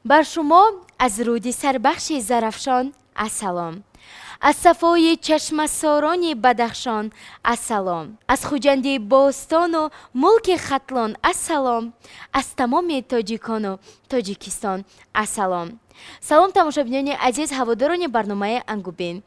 Бар шумо аз руди сарбахши Зарафшон ассалом, аз сафои чашмасорони Бадахшон ассалом, аз Хуҷанди бостону мулки Хатлон ассалом, аз тамоми тоҷикону Тоҷикистон ассалом. Салом, тамошобинони азиз, ҳаводорони барномаи Ангубин.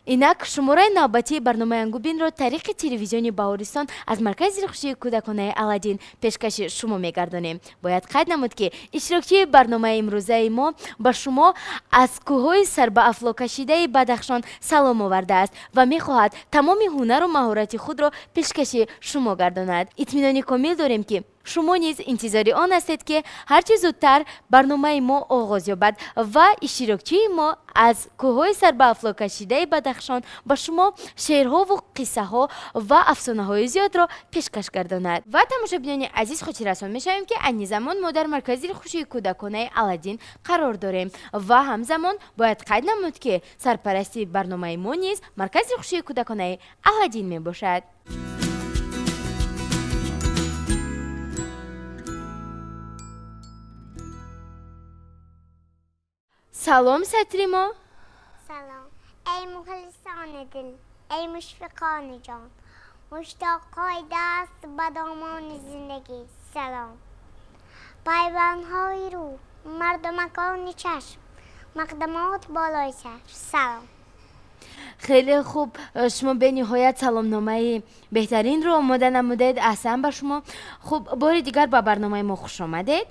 Инак шумораи навбатии барномаи Ангубинро тариқи телевизиони Баҳористон аз маркази дилхушии кӯдаконаи Аладдин пешкаши шумо мегардонем. Бояд қайд намуд, ки иштирокчии барномаи имрӯзаи мо ба шумо аз кӯҳҳои сарбаафлоккашидаи Бадахшон салом овардааст ва мехоҳад тамоми ҳунару маҳорати худро пешкаши шумо гардонад. Итминони комил дорем, ки шумо низ интизори он ҳастед, ки ҳарчи зудтар барномаи мо оғоз ёбад ва иштирокчии мо аз кӯҳҳои сарбаафлоккашидаи Бадахшон ба шумо шеърҳову қиссаҳо ва афсонаҳои зиёдро пешкаш гардонад. Ва, тамошобинони азиз, хотиррасон мешавем, ки айни замон мо дар маркази дилхушии кӯдаконаи Аладдин қарор дорем ва ҳамзамон бояд қайд намуд, ки сарпарасти барномаи мо низ маркази дилхушии кӯдаконаи Аладдин мебошад. Салом, Сатрима. Салом, эй мухлисони дил, эй мушфиқони ҷон, муштоқҳои даст ба домони зиндагӣ, салом. Пайвандҳои рӯҳ, мардумакони чашм, мақдамот болои сар, салом. Хеле хуб, шумо бениҳоят саломномаи беҳтаринро омода намудед. Аҳсан ба шумо. Хуб, бори дигар ба барномаи мо хуш омадед.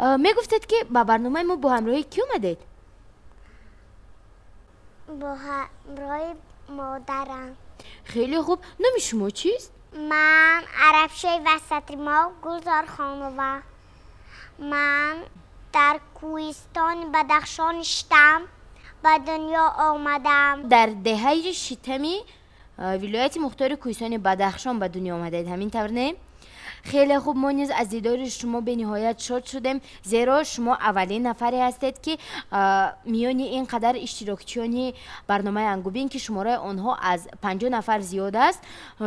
Мегуфтед, ки ба барномаи мо бо ҳамроҳи кӣ омадед? Бо ҳамроҳи модарам. Хеле хуб, номи шумо чист? Ман Арабшоева Сатрима Гулзорхонова. Ман дар кӯҳистони Бадахшон Шитам ба дунё омадам. Дар деҳаи Шитами вилояти мухтори кӯҳистони Бадахшон ба дунё омадед, ҳамин тавр, не? Хеле хуб, мо низ аз дидори шумо бениҳоят шод шудем, зеро шумо аввалин нафаре ҳастед, ки миёни ин қадар иштирокчиёни барномаи Ангубин, ки шумораи онҳо аз 50 нафар зиёд аст,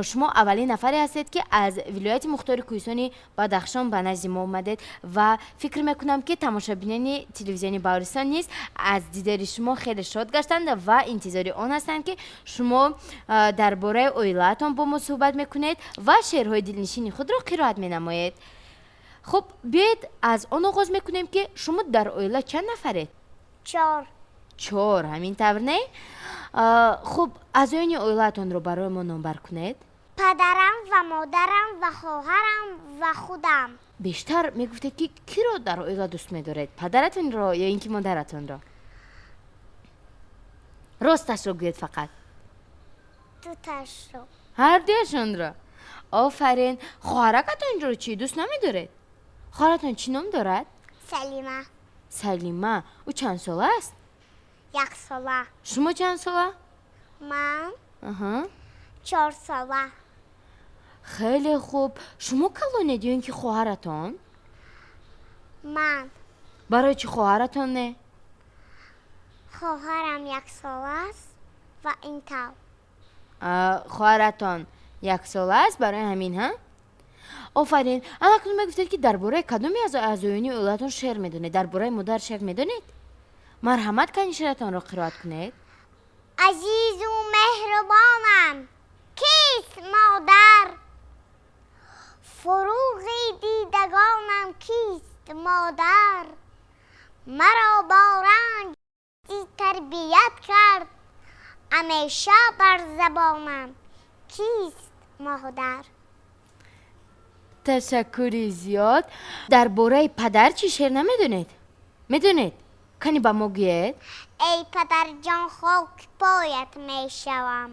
шумо аввалин нафаре ҳастед, ки аз вилояти мухтори кӯҳистони Бадахшон ба назди мо омадед. Ва фикр мекунам, ки тамошобинони телевизиони Баҳористон низ аз дидори шумо хеле шод гаштанд ва интизори он ҳастанд, ки шумо дар бораи оилаатон бо мо суҳбат мекунед ва шеърҳои дилнишини худро қироат менамоед. Хуб, биёед аз он оғоз мекунем, ки шумо дар оила чанд нафаред? Чор. Чор, ҳамин тавр, не? Хуб, аъзоёни оилаатонро барои мо номбар кунед. Падарам ва модарам ва хоҳарам ва худам. Бештар мегуфтед, ки киро дар оила дӯст медоред, падаратонро ё ин ки модаратонро? Росташро гӯед фақат. Дуташро. Ҳардуяшонро. Офарин. Хоҳаракатонро чӣ, дӯст намедоред? Хоҳаратон чӣ ном дорад? Салима. Салима. Ӯ чанд сола аст? Яксола. Шумо чанд сола? Ман 4 сола. Хеле хуб. Шумо калонед ё ин ки хоҳаратон? Ман. Барои чӣ хоҳаратон не? Хоҳарам яксола аст ва ин тавр. Хоҳаратон яксола аст, барои ҳамин, ҳа? Офарин. Анакнун мегуфтед, ки дар бораи кадоме аз аъзоёни оилаатон шеър медонед? Дар бораи модар шеър медонед? Марҳамат, кани шеъратонро қироат кунед. Азизу меҳрубонам кист модар, фуруғи дидагонам кист модар, маро бо ранҷи тарбият кард, ҳамеша бар забонам кист модар. Ташаккури зиёд. Дар бораи падар чӣ, шеър намедонед? Медонед? Кани ба мо гӯед. Эй падарҷон, хоки поят мешавам,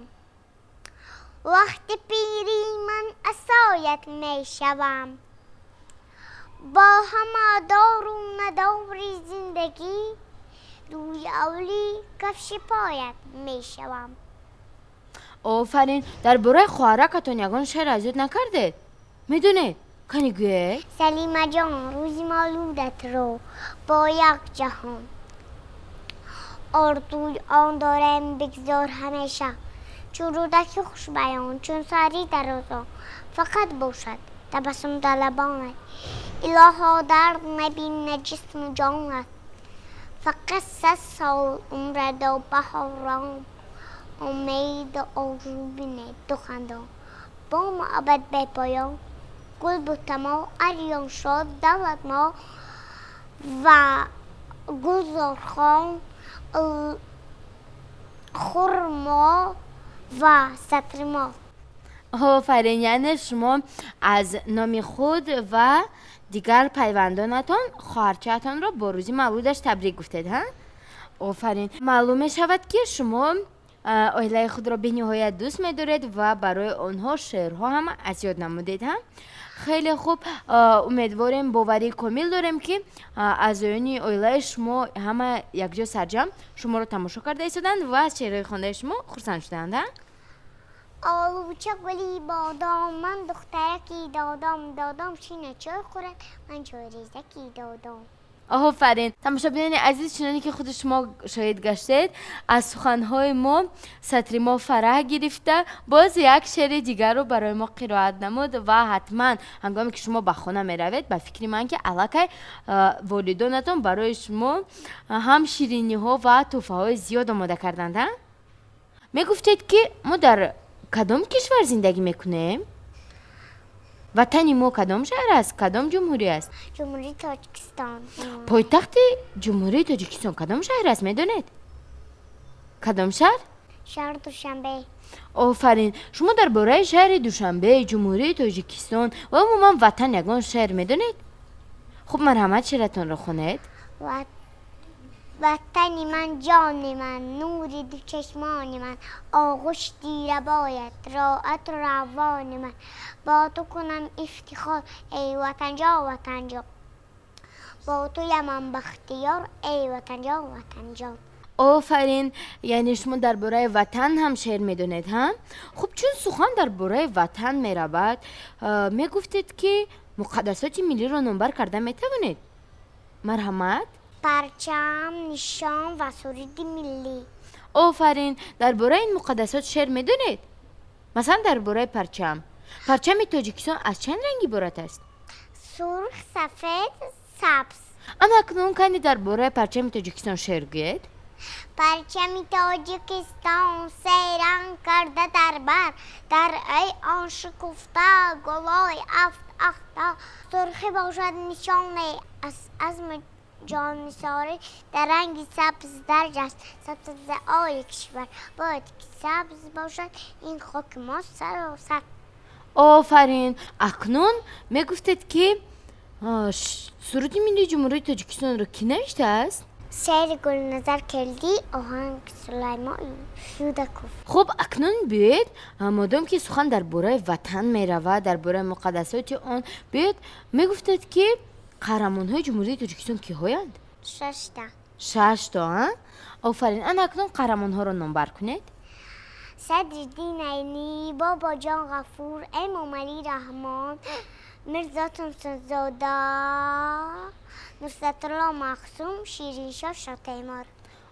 вақти пирӣ ман асоят мешавам, бо ҳама дору надори зиндагӣ рӯи авли кафши поят мешавам. Офарин. Дар бораи хоҳаракатон ягон шеър аз ёд накардед? Медонед? Кани гӯед. Салимаҷон, рӯзи мавлудатро бо як ҷаҳон орзуи он дорем, бигзор ҳамеша чун Рӯдаки хушбаён, чун Саъдӣ дарозон фақат бошад. табассум дар лабонат, илоҳо дард набина ҷисму ҷонат. Фақат 100 сол умрад баҳорон, умеду орзу бинед ду хандон. Бо муҳаббат бепоён, гул бутамо, арён шод, давлатмо ва Гулзорхон, хурмо ва сатри мо. Офарин! Яъне шумо аз номи худ ва дигар пайвандонатон хоҳарчаатонро бо рӯзи мавлудаш табрик гуфтед, ҳа? Офарин! Маълум мешавад, ки шумо оилаи худро бениҳоят дӯст медоред ва барои онҳо шеърҳо ҳам аз ёд намудед, ҳа? Хеле хуб! Умедворем, боварии комил дорем, ки аъзоёни оилаи шумо ҳама якҷо сарҷамъ шуморо тамошо карда истоданд ва аз шеърҳои хондаи шумо хурсанд шуданд, ҳа? Олуча, гули бодом, ман духтараки додом, додом шина чой хӯрад, ман чойрезаки додом. Офарин! Тамошобинони азиз, чуноне ки худи шумо шоҳид гаштед, аз суханҳои мо сатри мо фараҳ гирифта, боз як шеъри дигарро барои мо қироат намуд. Ва ҳатман ҳангоме ки шумо ба хона меравед, ба фикри ман, ки аллакай волидонатон барои шумо ҳам шириниҳо ва тӯҳфаҳои зиёд омода карданд, а? Мегуфтед, ки мо дар кадом кишвар зиндагӣ мекунем? Ватани мо кадом шаҳр аст, кадом ҷумҳурӣ аст? Ҷумҳурии Тоҷикистон. Пойтахти Ҷумҳурии Тоҷикистон кадом шаҳр аст, медонед? Кадом шаҳр? Шаҳри Душанбе. Офарин! Шумо дар бораи шаҳри Душанбе, Ҷумҳурии Тоҷикистон ва умуман ватан ягон шеър медонед? Хуб, марҳамат, шеъратонро хонед. Ватани ман, ҷони ман, нури ду чашмони ман, оғӯш дилрабоят, роҳату равони ман. Бо ту кунам ифтихор, эй ватанҷон, ватанҷон, бо туямам бахтиёр, эй ватанҷон, ватанҷон. Офарин! Яъне шумо дар бораи ватан ҳам шеър медонед, ҳа? Хуб, чун сухан дар бораи ватан меравад, мегуфтед, ки муқаддасоти миллиро номбар карда метавонед? Марҳамат. Парчам, нишон ва суруди миллӣ. Офарин! Дар бораи ин муқаддасот шеър медонед? Масалан, дар бораи парчам. Парчами Тоҷикистон аз чанд ранг иборат аст? Сурх, сафед, сабз. Ана акнун кани дар бораи парчами Тоҷикистон шеър гӯед. Парчами Тоҷикистон се ранг карда дар бар, дар ай он шукуфта гулои ҳафт ахтар. Сурхӣ бошад нишоне аз азму ҷоннисорӣ, дар ранги сабз дарҷ аст сабзаои кишвар. Бояд ки сабз бошад ин хоки мо саросар. Офарин! Акнун мегуфтед, ки суруди миллии Ҷумҳурии Тоҷикистонро кӣ навиштааст? Шеъри Гулназар Келдӣ, оҳанг Сулаймон Юдаков. Хуб, акнун биёед, модом ки сухан дар бораи ватан меравад, дар бораи муқаддасоти он, биёед, мегуфтед, ки қаҳрамонҳои Ҷумҳурии Тоҷикистон киҳоянд? Шашта. Шашто, а? Офарин! Ана акнун қаҳрамонҳоро номбар кунед. Садриддин Айнӣ, Бобоҷон Ғафур, Эмомалӣ Раҳмон, Мирзо Турсунзода, Нусратулло Маҳсум, Шириншоҳ Шотемур.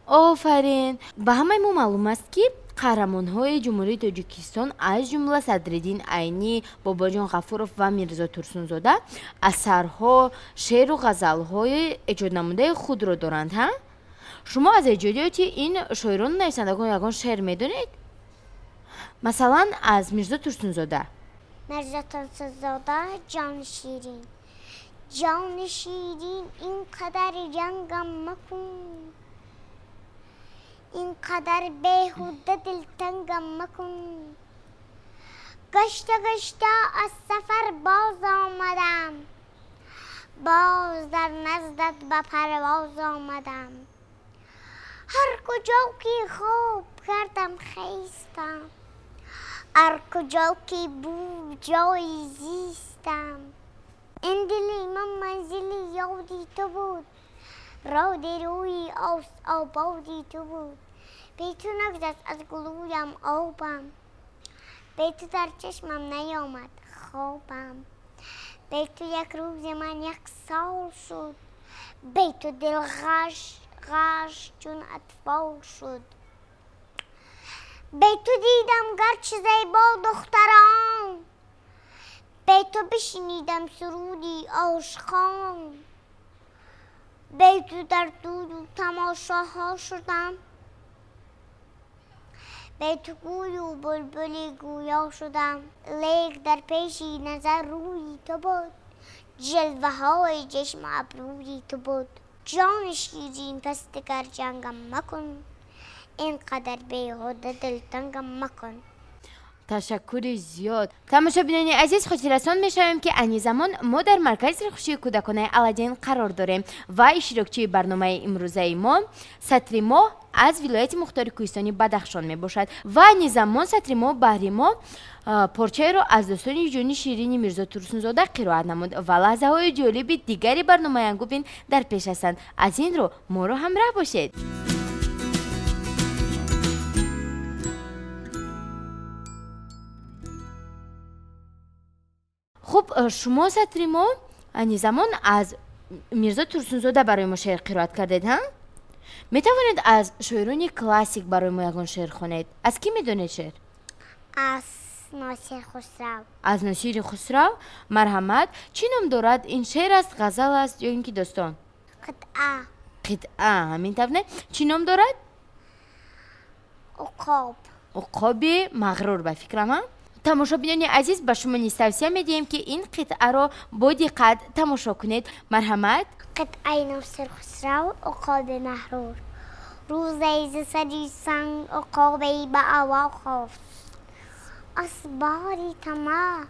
Офарин! Ба ҳамаи мо маълум аст, ки қаҳрамонҳои Ҷумҳурии Тоҷикистон, аз ҷумла Садриддин Айнӣ, Бобоҷон Ғафуров ва Мирзо Турсунзода, асарҳо, шеъру ғазалҳои эҷоднамудаи худро доранд, ҳа? Шумо аз эҷодиёти ин шоирону нависандагон ягон шеър медонед? Масалан, аз Мирзо Турсунзода. Мирзо Турсунзода, «Ҷони ширин». Ҷони ширин, ин қадар ҷангам макун, ин қадар беҳуда дилтангам макун. Гашта гашта аз сафар боз омадам, боз дар наздат ба парвоз омадам. Ҳар куҷо ки хоб кардам, хестам, ҳар куҷо ки буд ҷои зистам. Ин дили ман манзили ёди ту буд, роди рӯи ободи ту буд. Бе ту нагузашт аз гулӯям обам, бе ту дар чашмам наёмад хобам. Бе ту як рӯзи ман як сол шуд, бе ту дил ғаш ғаш чун атфол шуд. Бе ту дидам гарчи зебо духтарон. Бе ту бишнидам суруди ошиқон, бе ту дар дуду тамошоҳо шудам, бе ту гӯю булбули гӯё шудам. Лек дар пеши назар рӯи ту буд, ҷилваҳои чашму абрӯи ту буд. Ҷони ширин, пас дигар ҷангам макун, ин қадар беҳуда дилтангам макун. Ташаккури зиёд. Тамошобинони азиз, хотиррасон мешавем, ки айни замон мо дар маркази хушии кӯдаконаи Аладдин қарор дорем ва иштирокчии барномаи имрӯзаи мо Сатримоҳ аз вилояти мухтори кӯҳистони Бадахшон мебошад. Ва айни замон Сатримоҳ баҳри мо порчаеро аз достони ҷони ширини Мирзо Турсунзода қироат намуд ва лаҳзаҳои ҷолиби дигари барномаи Ангубин дар пеш ҳастанд. Аз ин рӯ моро ҳамроҳ бошед. Хуб, шумо Сатримоҳ айни замон аз Мирзо Турсунзода барои мо шеър қироат кардед, ҳа? Метавонед аз шоирони классик барои мо ягон шеър хонед? Аз кӣ медонед шеър? Аз Носир Хусрав. Аз Носири Хусрав. Марҳамат, чӣ ном дорад? Ин шеър аст, ғазал аст ё ин ки достон? Қитъа. Қитъа, ҳамин тавр, не? Чӣ ном дорад? Уқоб. Уқоби мағрур, ба фикрам, ҳа? Тамошобинони азиз, ба шумо низ тавсия медиҳем, ки ин қитъаро бо диққат тамошо кунед. Марҳамат. Қитъаи Носир Хусрав, Уқоби мағрур. Рӯзе зи сари санг уқобе ба ҳаво хост, аз бори тамаъ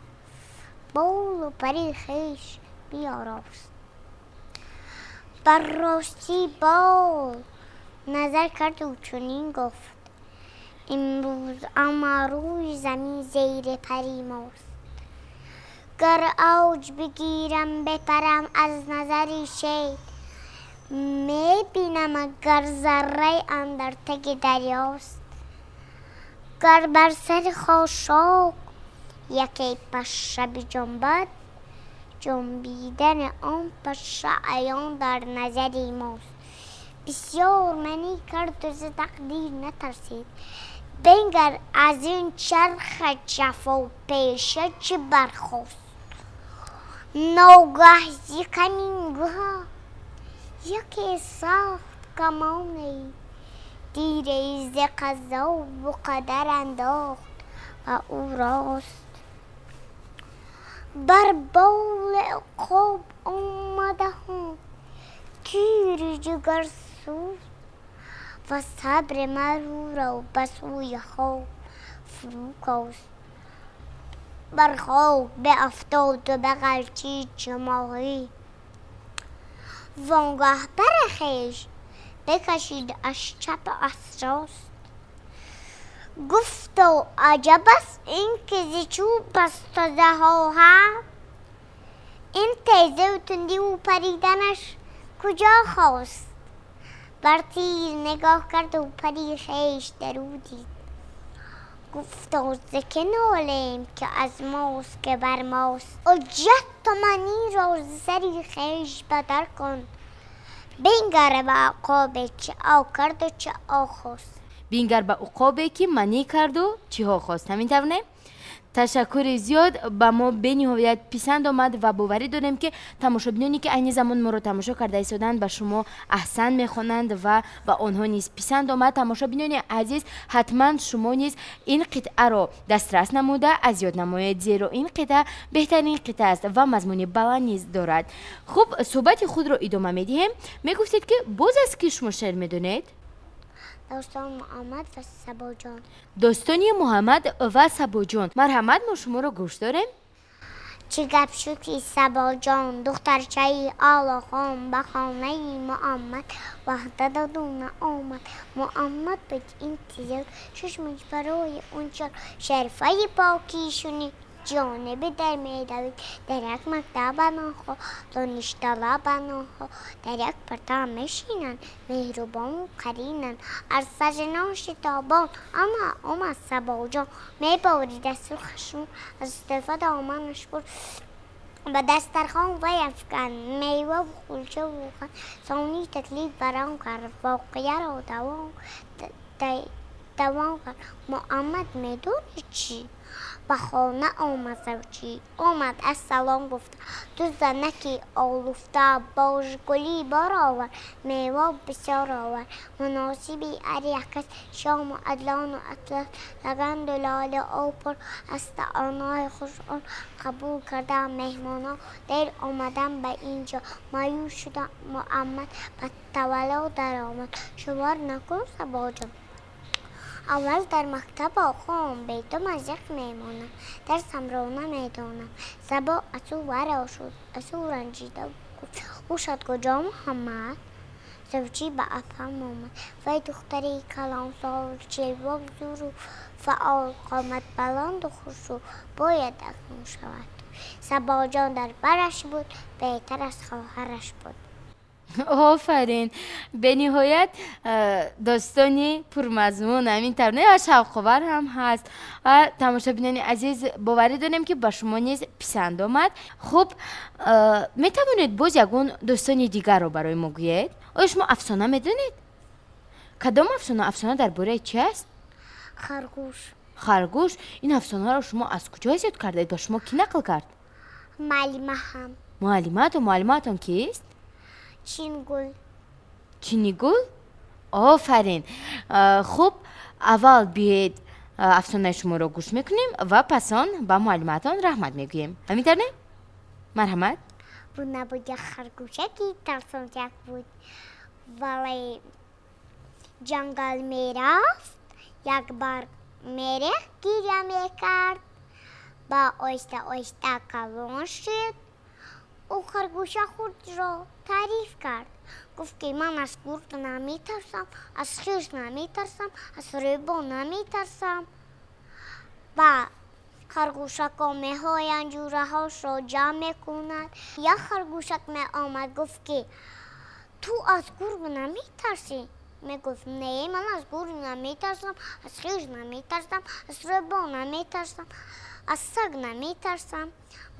болу пари хеш биёрост. Бар ростӣ бол назар карду чунин гуфт: имрӯз ама рӯи замин зери пари мост. Гар авҷ бигирам, бепарам аз назари шед, мебинам агар зарраи андар таги дарёст. Гар бар сари хошок яке паша биҷонбад, ҷонбидани он паша аён дар назари мост. Бисёр манӣ карду зи тақдир натарсид, бингар аз ин чарха ҷафопеша чӣ бархост. Ногаҳ зи камингоҳ яке сахт камоне, тире зи қазову қадар андохт ва ӯ рост. Бар боли уқоб омадаҳон тири ҷигарсӯз ва сабри марӯро ба сӯи хок фурӯ кост. Бар хок биафтоду бағалчид чу моҳӣ, вонгаҳ пари хеш бикашид аз чапу аз рост. Гуфто аҷаб аст ин ки зи чӯб асту заҳоҳа, ин тезиву тундиву париданаш куҷо хост. Бар тир нигоҳ карду пари хеш дар ӯ дид, гуфто зи ки нолем ки аз мост ки бар мост. Ҳуҷҷату маниро зи сари хеш бадар кун, бингар ба уқобе чӣ о карду чӣ о хост. Бингар ба уқобе ки манӣ карду чиҳо хост, ҳамин тавр, не? Ташаккури зиёд, ба мо бениҳоят писанд омад ва боварӣ дорем, ки тамошобиноне, ки айни замон моро тамошо карда истоданд, ба шумо аҳсан мехонанд ва ба онҳо низ писанд омад. Тамошобинони азиз, ҳатман шумо низ ин қитъаро дастрас намуда аз ёд намоед, зеро ин қитъа беҳтарин қитъа аст ва мазмуни баланд низ дорад. Хуб, суҳбати худро идома медиҳем. Мегуфтед, ки боз аз ки шумо шеър медонед? Достони Муҳаммад ва Сабоҷон. Достони Муҳаммад ва Сабоҷон. Марҳамат, мо шуморо гӯш дорем. Чӣ гап шуд, ки Сабоҷон, духтарчаи Олохон, ба хонаи Муҳаммад ваъда доду наомад. Муҳаммад буд интизор, чашмаш барои он чор шарфаи покӣ шунид, ҷониби дар медавид. Дар як мактаб онҳо, доништалаб онҳо, дар як парта мешинанд, меҳрубону қаринанд, аз сажинон шитобон. Ана омад Сабоҷон, меборид аз сурхаш нур, аз тӯҳфа доманаш пур. Ба дастархон вай афканд меваву кулчаву қанд. Сонӣ таклиф барон кард, воқеаро давом кард. Муҳаммад, медонӣ чӣ? Ба хона омад завҷӣ, омад ассалом гуфта, ду занаки олуфта, божгулӣ бор овард, мева бисёр овард. Муносиби ҳар як кас шому адлону атлас, лаганду лола об пур аз таомҳои хуш он қабул кардам меҳмонон. Дер омадам ба ин ҷо, маъюс шудам Муҳаммад, ба тавалло даромад. Шумор накун, Сабоҷон. Аввал дар мактаб хон, бе ту мазиқ мемонам, дарсамро намедонам. Сабо аз ӯ варо шуд, аз ӯ ранҷида гуфт: ҳушат куҷо, Муҳаммад? Завҷӣ ба афҳам омад. Вай духтари калонсол, ҷилвоб зуру фаъол, қоматбаланду хушрӯ, бояд акнун шавад. Сабоҷон дар бараш буд, беҳтар аз хоҳараш буд. Офарин, бениҳоят достони пурмазмун, ҳамин тавр не, ва шавқовар ҳам ҳаст. Ва тамошобинони азиз, боварӣ дорем, ки ба шумо низ писанд омад. Хуб, метавонед боз ягон достони дигарро барои мо гӯед? Оё шумо афсона медонед? Кадом афсона? Афсона дар бораи чи аст? Харгӯш. Харгӯш. Ин афсонаро шумо аз куҷо ёд кардаед? Ба шумо кӣ нақл кард? Муаллимаам. Муаллиматон? Муаллиматон кист? Чингул. Чинигул? Офарин. Хуб, аввал биед афсонаи шуморо гӯш мекунем ва пас он ба муаллиматон раҳмат мегӯем. Ҳамин тавр не? Марҳамат. Буд набуд, як харгӯшаки тарсончак буд, вале ҷангал мерафт, як барг мерехт, гиря мекард. Ба оҳиста оҳиста калон шуд. Ӯ харгӯша худро таъриф кард, гуфт ки ман аз гург наметарсам, аз хирс наметарсам, аз рӯбоҳ наметарсам. Ба харгӯшако меоянд, ҷӯраҳошро ҷамъ мекунад. Як харгӯшак меомад, гуфт ки ту аз гург наметарсӣ? Мегуфт: не, ман аз гург наметарсам, аз хирс наметарсам, аз рӯбоҳ наметарсам, аз саг наметарсам.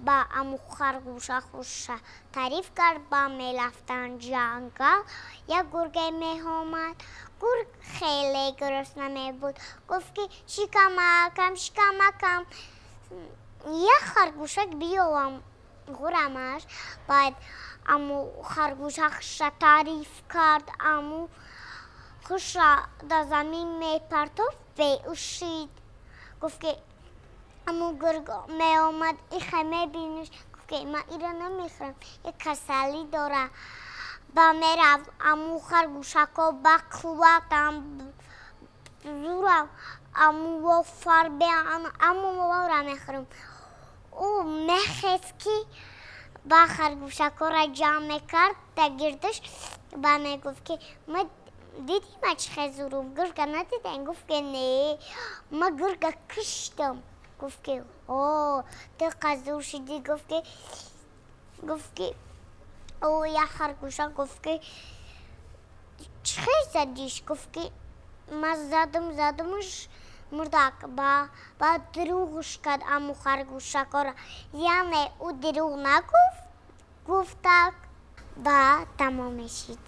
Ба аму харгӯша хуша таъриф кард. Ба мерафтанд ҷангал, як гурге меомад. Гург хеле гурусна мебуд, гуфт ки шикамакам, шикамакам, як харгӯшак биёвам хӯрамаш. Баъд аму харгӯша хуша таъриф кард, аму хуша дар замин мепартофт, беушид. Гуфт ки аму гург меомад, ихе мебиниш, гуфт ки ман ира намехӯрам, як касалӣ дора. Ба мерафт аму харгӯшако ба қувватам зурам, амуво фарбеан, амувора мехӯрам. Ӯ мехест ки ба харгӯшакора ҷамъ мекард дар гирдаш, ба мегуфт ки ма дидӣ, ма чӣ хел зурум, гурга надидем? Гуфт ки не, ма гурга куштам. Гуфт ки о, ту қазур шудӣ. Гуфт ки ӯ як харгӯша гуфт ки чӣ хел задиш? Гуфт ки ма задам, задамаш, мурдак. Ба дурӯғш кард аму харгӯшакора, яъне ӯ дурӯғ нагуфт, гуфтак. Ба тамом мешид.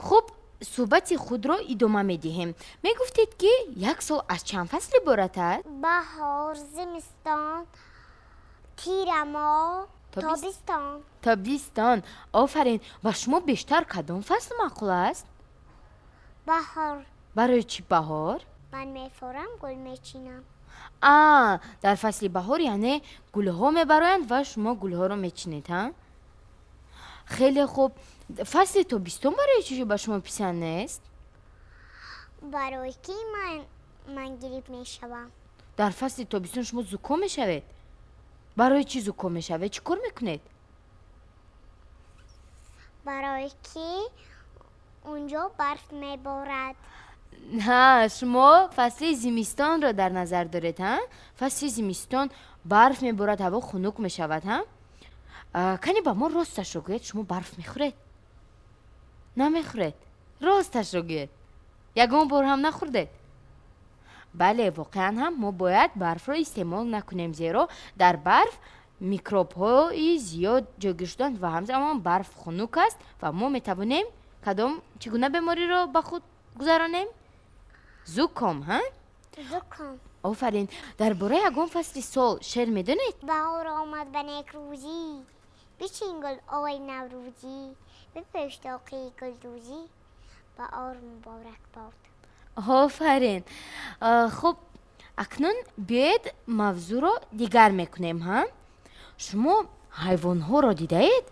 Хуб, суҳбати худро идома медиҳем. Мегуфтед, ки як сол аз чанд фасл иборат аст? Баҳор, зимистон, тирамоҳ, тобистон. Тобистон, офарин. Ба шумо бештар кадом фасл маъқул аст? Баҳор. Барои чӣ баҳор? Ман мефорам, гул мечинам. А, дар фасли баҳор яъне гулҳо мебароянд ва шумо гулҳоро мечинед, ҳа? Хеле хуб. Фасли тобистон барои чӣ ба шумо писанд нест? Барои ки ман гириб мешавам. Дар фасли тобистон шумо зуком мешавед? Барои чӣ зуком мешавед? Чӣ кор мекунед? Барои ки унҷо барф меборад. Ҳа, шумо фасли зимистонро дар назар доред, ҳа? Фасли зимистон барф меборад, ҳаво хунук мешавад, ҳа? Кани ба мо росташро гӯед, шумо барф мехӯред? Намехӯред? Росташро гӯед, ягон бор ҳам нахӯрдед? Бале, воқеан ҳам мо бояд барфро истеъмол накунем, зеро дар барф микробҳои зиёд ҷойгир шуданд ва ҳамзамон барф хунук аст ва мо метавонем Кадом чӣ гуна бемориро ба худ гузаронем? Зуком, ҳа? Зуком. Офарин. Дар бораи ягон фасли сол шеър медонед? Баҳор омад ба некрӯзӣ, бичин гул ои наврӯзӣ, бипӯш тоқи гулдӯзӣ, баҳор муборак бод. Офарин. Хуб, акнун биёед мавзӯъро дигар мекунем, ҳа? Шумо ҳайвонҳоро дидаед?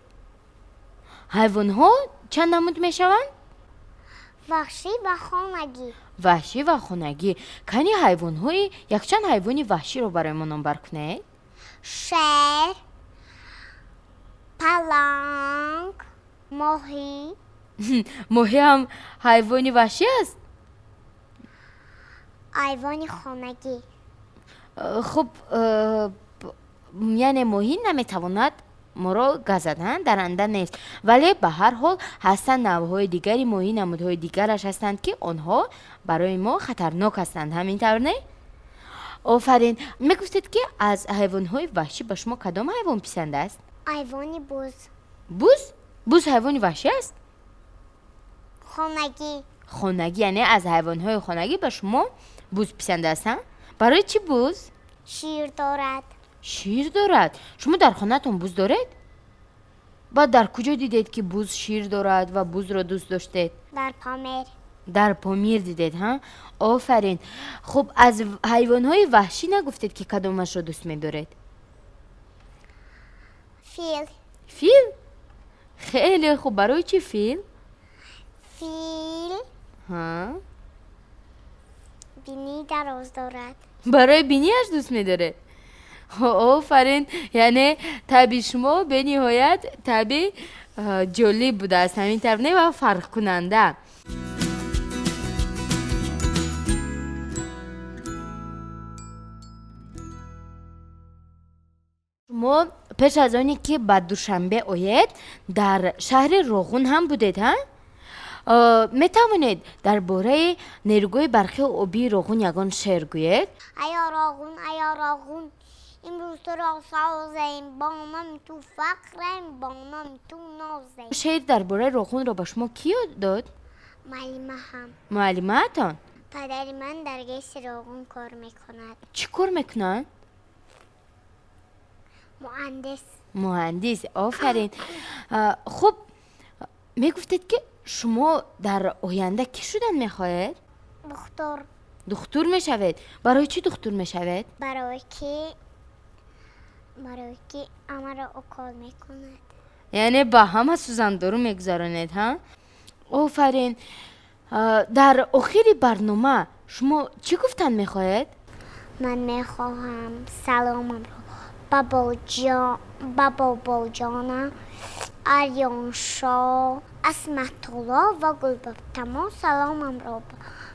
Ҳайвонҳо чанд намуд мешаванд? Ваҳшӣ ва хонагӣ. Ваҳшӣ ва хонагӣ. Кани ҳайвонҳои якчанд ҳайвони ваҳширо барои мо номбар кунед? Шер, паланг, моҳӣ. Моҳӣ ҳам ҳайвони ваҳшӣ аст? Ҳайвони хонагӣ. Хуб, яъне моҳӣ наметавонад моро газад, даранда нест, вале ба ҳар ҳол ҳастанд навъҳои дигари моҳӣ, намудҳои дигараш ҳастанд, ки онҳо барои мо хатарнок ҳастанд. Ҳамин тавр не? Офарин. Мегуфтед, ки аз ҳайвонҳои ваҳшӣ ба шумо кадом ҳайвон писанд аст? Ҳайвони буз. Буз? Буз ҳайвони ваҳшӣ аст? Хонагӣ. Хонагӣ, яъне аз ҳайвонҳои хонагӣ ба шумо буз писанд аст, ҳа? Барои чӣ буз? Шир дорад. Шир дорад. Шумо дар хонаатон буз доред? Баъд дар куҷо дидед, ки буз шир дорад ва бузро дӯст доштед? Дар Помир. Дар Помир дидед, ҳа? Офарин. Хуб, аз ҳайвонҳои ваҳшӣ нагуфтед, ки кадомашро дӯст медоред? Фил. Фил? Хеле хуб. Барои чӣ фил? Фил ҳа? Бинии дароз дорад. Барои бинияш дӯст медоред? Офарин. Яъне таби шумо бениҳоят таби ҷолиб будааст, ҳамин тавр не, ва фарқкунанда. Шумо пеш аз оне ки ба Душанбе оед, дар шаҳри Роғун ҳам будед, ҳа? Метавонед дар бораи нерӯгоҳи барқии обии Роғун ягон шеър гӯед? Аё Роғун, аё Роғун, имрӯз туро созем, бо номи ту фахрем, бо номи ту нозем. Шеър дар бораи Роғунро ба шумо кӣ ёд дод? Муаллимаам. Муаллимаатон? Падари ман дар ГЭСи Роғун кор мекунад. Чӣ кор мекунад? Муҳандис. Муҳандис, офарин. Хуб, мегуфтед, ки шумо дар оянда кӣ шудан мехоҳед? Духтур. Духтур мешавед? Барои чӣ духтур мешавед? Барои ки ҳамаро укол мекунад. Яъне ба ҳама сӯзандору мегузаронед, ҳа? Офарин. Дар охири барнома шумо чӣ гуфтан мехоҳед? Ман мехоҳам саломамро ба бобоҷонам, Арёншо, Асматулло ва Гулбобтамо саломамро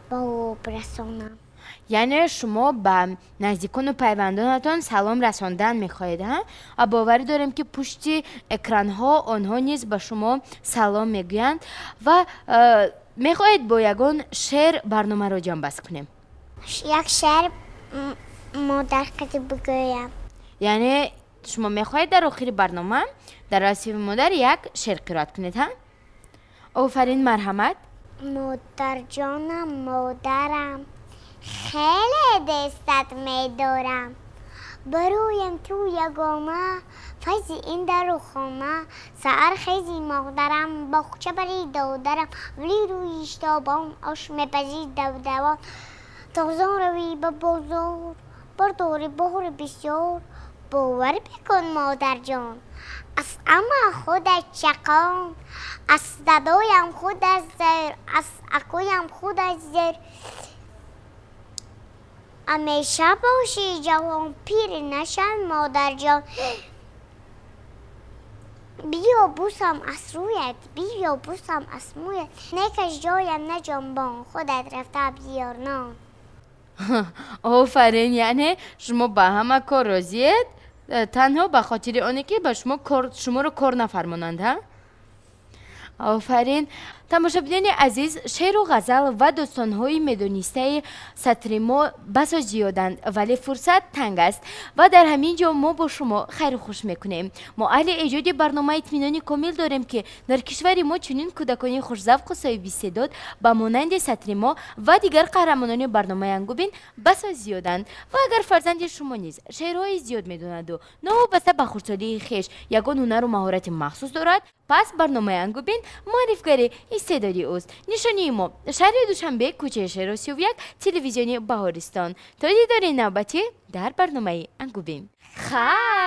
ба ӯ расонам. Яъне шумо ба наздикону пайвандонатон салом расондан мехоҳед, ҳа? Ва боварӣ дорем, ки пушти экранҳо онҳо низ ба шумо салом мегӯянд. Ва мехоҳед бо ягон шеър барномаро ҷамъбаст кунем? Як шеър модар қади бигӯям. Яъне шумо мехоҳед дар охири барнома дар васфи модар як шеър қироат кунед, ҳа? Офарин, марҳамат. Модарҷонам, модарам, хеле дӯстат медорам. Бароям ту ягона файзи ин дару хона. Саҳар хези модарам, боғча бари додарам, вали рӯи шитобон ош мепазӣ давдавон. Тозон равӣ ба бозор, бардори бори бисёр. Бовар бикун, модарҷон, аз ама худат чақон, аз дадоям худат зер, аз акоям худат зер. Ҳамеша бошӣ ҷавон, пир нашавӣ, модарҷон. Биё бусам аз рӯят, биё бусам аз мӯят, некаш ҷоям наҷонбон, худат рафта биёр нон. Офарин. Яъне шумо ба ҳама кор розиед, танҳо ба хотири оне ки ба шумо шуморо кор нафармонанд, ҳа? Офарин. Тамошобинони азиз, шеъру ғазал ва достонҳои медонистаи сатри мо басо зиёданд, вале фурсат танг аст ва дар ҳамин ҷо мо бо шумо хайру хуш мекунем. Мо аҳли эҷоди барнома итминони комил дорем, ки дар кишвари мо чунин кӯдакони хушзавқу соҳиби истеъдод ба монанди сатри мо ва дигар қаҳрамонони барномаи Ангубин басо зиёданд. Ва агар фарзанди шумо низ шеърҳои зиёд медонаду новобаста ба хурдсолии хеш ягон ҳунару маҳорати махсус дорад, пас барномаи Ангубин муаррифгари истеъдоди ӯст. Нишонии мо: шаҳри Душанбе, кӯчаи Шеросиёв 1, телевизиони Баҳористон. То дидори навбатӣ дар барномаи Ангубин, хайр.